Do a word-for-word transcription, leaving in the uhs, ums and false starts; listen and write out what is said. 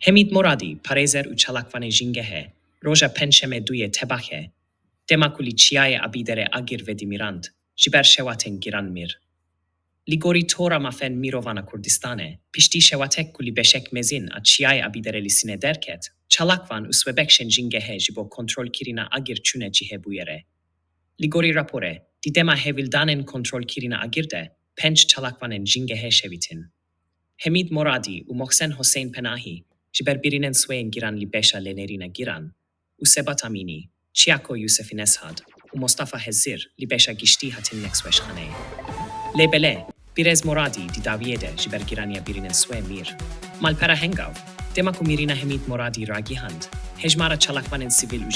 Hemîd Moradî, parêzer û çalakvanê Jîngehê, roja Pêncşemê duyê Tebaxê, dema ku li Çiyayê Abîderê agir vedî mirand, ji ber şewatên giran mir. Li gorî Tora Mafên Mirovan a Kurdistanê, piştî şewatek ku li beşek mezin a Çiyayê Abîderê li Sinê derket, çalakvan û swêbekşên Jîngehê ji bo kontrolkirina agir çûne cihê bûyerê. Li gorî raporê, di dema hêvîdanên kontrolkirina agir de, pênc çalakvanên Jîngehê şewitîn. Hemîd Moradî û Mohsen Hosên Penahî ji ber birînên swêyên giran li beşa lênerîna giran û Sebat Amînî, Çiyako Yusefî Neshad û Mostafa Hezir li beşa giştî hatin nexweşxaneyê. Lê belê, Birêz Moradî di dawiyê de ji ber giraniya birînên swê mir. Malpera Hengav, dema ku mirîna Hemîd Moradî ragihand, hejmara çalakvanên sivîl û